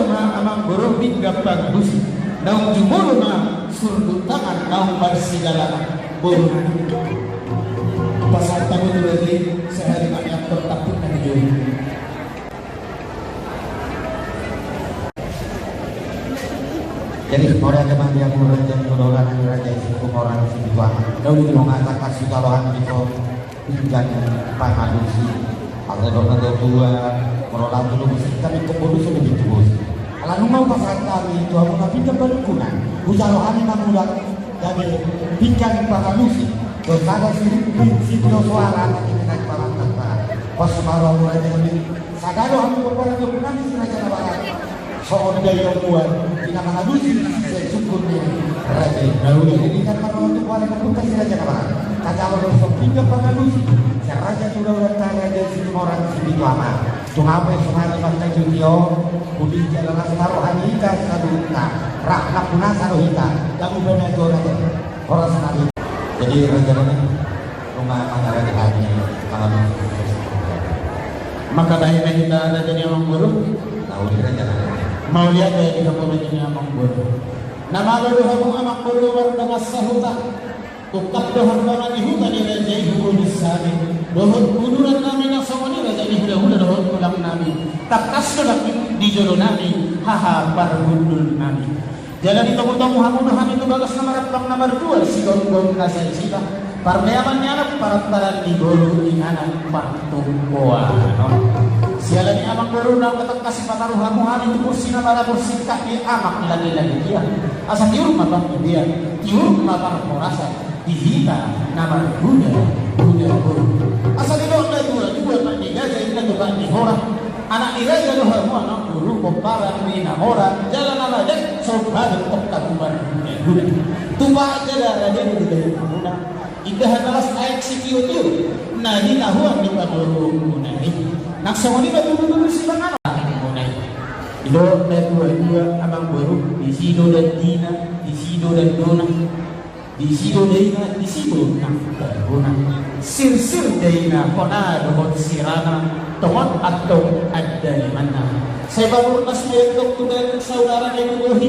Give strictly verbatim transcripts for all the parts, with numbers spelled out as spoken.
ma amangboru pinggan pangalusi, naung jumolo ma surdut tangan naung marsidalangan boru nami. Pasahat hamu tu raja i, sahali ma nian tampuk na di jolo. Jadi, mauliate ma di hamu raja ni hula-hula nami, raja i Sihorang Sipitu Ama. Nunga tangkas hujalo hami di son pinggan pangalusi. Asa didok na tuatua, molo laho tu lobus i, hami ingkon boru so pitu bosi. Ala nunga hupasahat hami tu hamu na pinggan panungkunan, hujalo hami mangulak gabe pinggan pangalusi. Dohot sada sirimpit sitio soara na tinangkap. Pos ma rohamu raja nami. Sada do hamu pomparan ni ompu nami si Raja Nabarat. Songon dia i omuan, di na mangalusi sian sungkun ni raja i. Lalu jadi, di na mangalusi tu kuala ni ompunta si Raja Nabarat, tajalo do son pinggan pangalusi sian raja ni hula-hulanta, raja Sihorang Sipitu Ama. Tung ape sonari martajutio, hudi jala las ma roha ni hita saluhutna. Rap na punasa do hita, gamu bana jo raja. Horas nami. Jadi raja nami, nunga mangarade hami mangalusi. Mangkatai ma hita raja ni amangboru. Mauliate raja nami. Mauliate di hamu raja ni amangboru. Na malo do hamu amangboru mardongan sahuta. Ungkap do harbangan ni huta ni raja i, hubolis hami dohot uduran nami na songon i raja ni hula-hula dohot tulang nami. Tangkas do nangkin di jolo nami haha parhundul nami. Jala ditomu-tomu hamu do hami tu bagas na marampang na mardual, sigomgom na sai sita, parmeaman ni anak, paramparan ni boru, inganan partumboan. Siala ni amangboru, naung tangkas sipataru hamu hami tu kursi na marabor singkat ni amak lagi-lagi dia. Asa tiur ma panggabean, tiur ma parhorasan di hita na marhula-hula boru. Asa didok na tuatua, anak ni gaja inna tu anak ni hora. Anak ni raja do hamu amangboru, pomparan ni na mora, jala na madeak somba do tongka tu marhula-hula. Tupa jala rade do di gaja hamuna. Indahan na las aek sitio-tio na hinahuan ni pamoruonmuna i. Nang songon i ma tudu-tudu sipanganon muna i. Didok na tuatua amangboru, disi do dandina, disi do dandona. Disi do daina, disi do nang targona. Sirsir daina hona dohot sirana, tongon antong andalimanna. Sai pamurnas ma i antong tu dalan saudara na i tu bohi.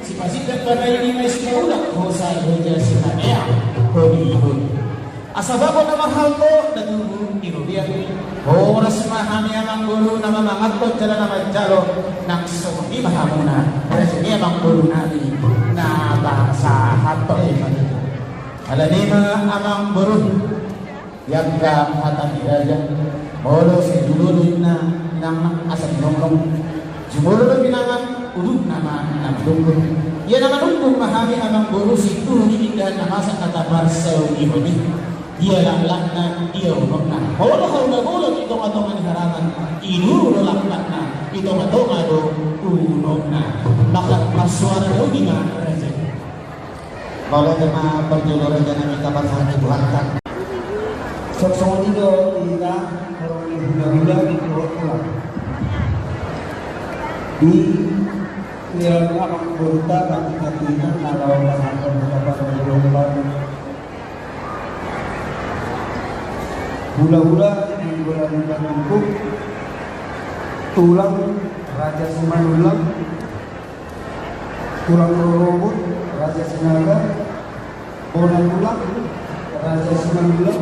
Sipasindak bana i ma i sipaulak, hosa loja sipanea holi-holi. Asa bagot na marhalto na tubu di robean. Horas ma hami amangboru na mamangathon jala na manjalo, nang songon i ma hamuna raja ni amangboru nami na pasahathon. Alani i ma amangboru, ianggo hata ni raja, molo sai jumolo inna inangna asa binongnong, jumolo do pinangan, udutna ma na manungkun. Ia na manungkun ma hami amangboru, sintuhu ni indahan na masa na taparsaulihon i. Dia laklakna, dia unokna. Molo haula bolon di tonga-tonga ni haraman, i nuru do laklakna, di tonga-tonga do unokna. Maka marsuara daudi ma raja. Mauliate ma parjolo raja nami, tapasahat tu Tuhanta. Songon i do hita horong ni hula-hula dohot tulang. Di, di amangborunta, bangkit hatiha na laho pasahathon hata parjolo. Hula-hula Nainggolan Batupuk, tulang Raja Simanullang, tulang rorobot Raja Sinaga, bona tulang Raja Simanullang,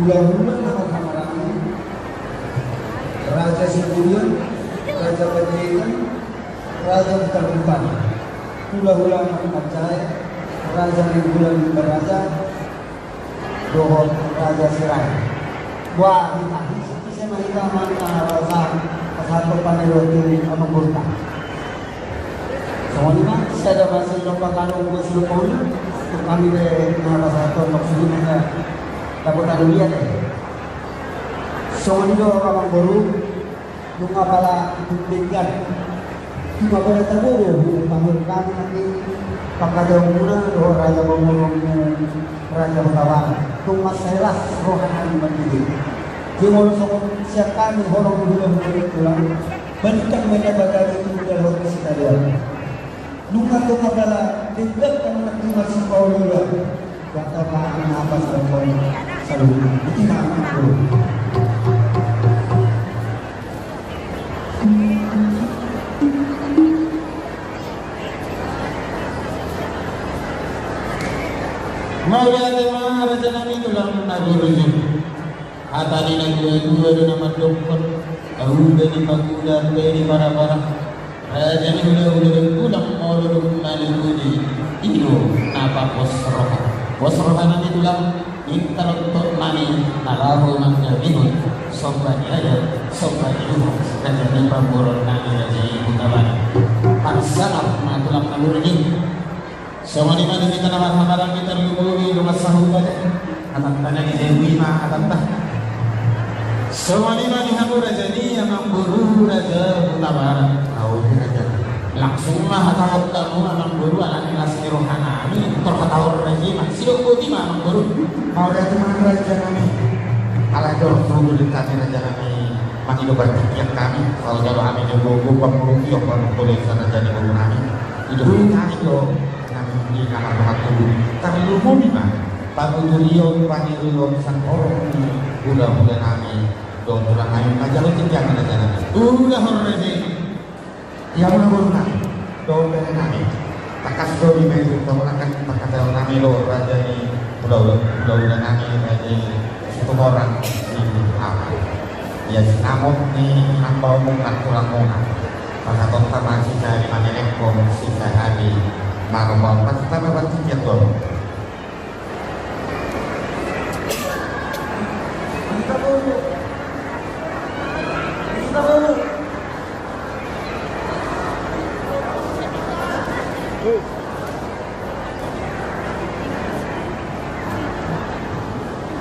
hula-hula na marhahamaranggi, Raja Siburian, Raja Panjaitan, Raja Hutarutan, hula-hula na marjae, Raja Nainggolan Baraja, dohot Raja Sirait. Boha, hita, ise ma hita manang na rasa pasahathon pangidoan tu amangborunta. Songon i ma, sada ma silompa kalu, dua silompa ulu, tu hami be na pasahathon maksudna na dapotan ulian, eh. Songon i do amangboru. Nunga pala tung denggan, nunga pala tabo do hupangolu hami nangkin pangkataionmuna dohot raja pamoruonmu, Raja Hutabarat. Tung mansai las roha nami mangkatahon. Jumolo songon sian hami horong ni hula-hula ni tulang, balintang ma i na bagari tu hula-hula ni sitalean. Nunga tung pala denggan hami nangkin marsipaolo-oloan. Buat apa hami na pasahathon saluhutna. Iti ma amangboru. Mauliate ma raja nami tulang na burju. Hata ni na dua-dua do na mandokkon, ahu bani pagula bani para-para. Raja ni hula-hula do tulang molo dung na leleng i do na papos roha. Pos roha nami tulang, minta rontok nami na laho manjamihon somba ni adat, somba ni luhut, raja ni pamoruon nami raja i Hutabarat. Parsangap ma tulang na burju. Songon i ma di hita na marhahamaranggi tarlumobi dongan sahuta da. Atanta na di jabu i ma atanta. Songon i ma di hamu raja ni amangboru raja Hutabarat. Au di raja. Langsung ma hatahon hamu amangboru ala ni las ni roha nami. Tor hatahon raja i ma sidok boti ma amangboru. Mauliate ma raja nami. Ala dor tuburin kami raja nami. Mangido partingkian kami. Kalau jalo kami jogo-jogo pangurung iyo pangurung raja ni boru nami. Ido huri nami do. Nami na mardongan tubu. Tarlumobi ma panguturion pangiruon sangkoron ni hula-hula nami dohot tulang nami manjalo tingki angka raja nami. Ula horre de. Ia muna boru nami dohot bere nami. Tangkas do di meja tonggonan tangkas nami do raja ni hula-hula nami raja ni Situmorang ni apa. Ia sinamot ni hamba umum na tulang muna. Pasahatonta ma sisahali manelengkon sisahali maromba. Pasahatonta ma partingkian do.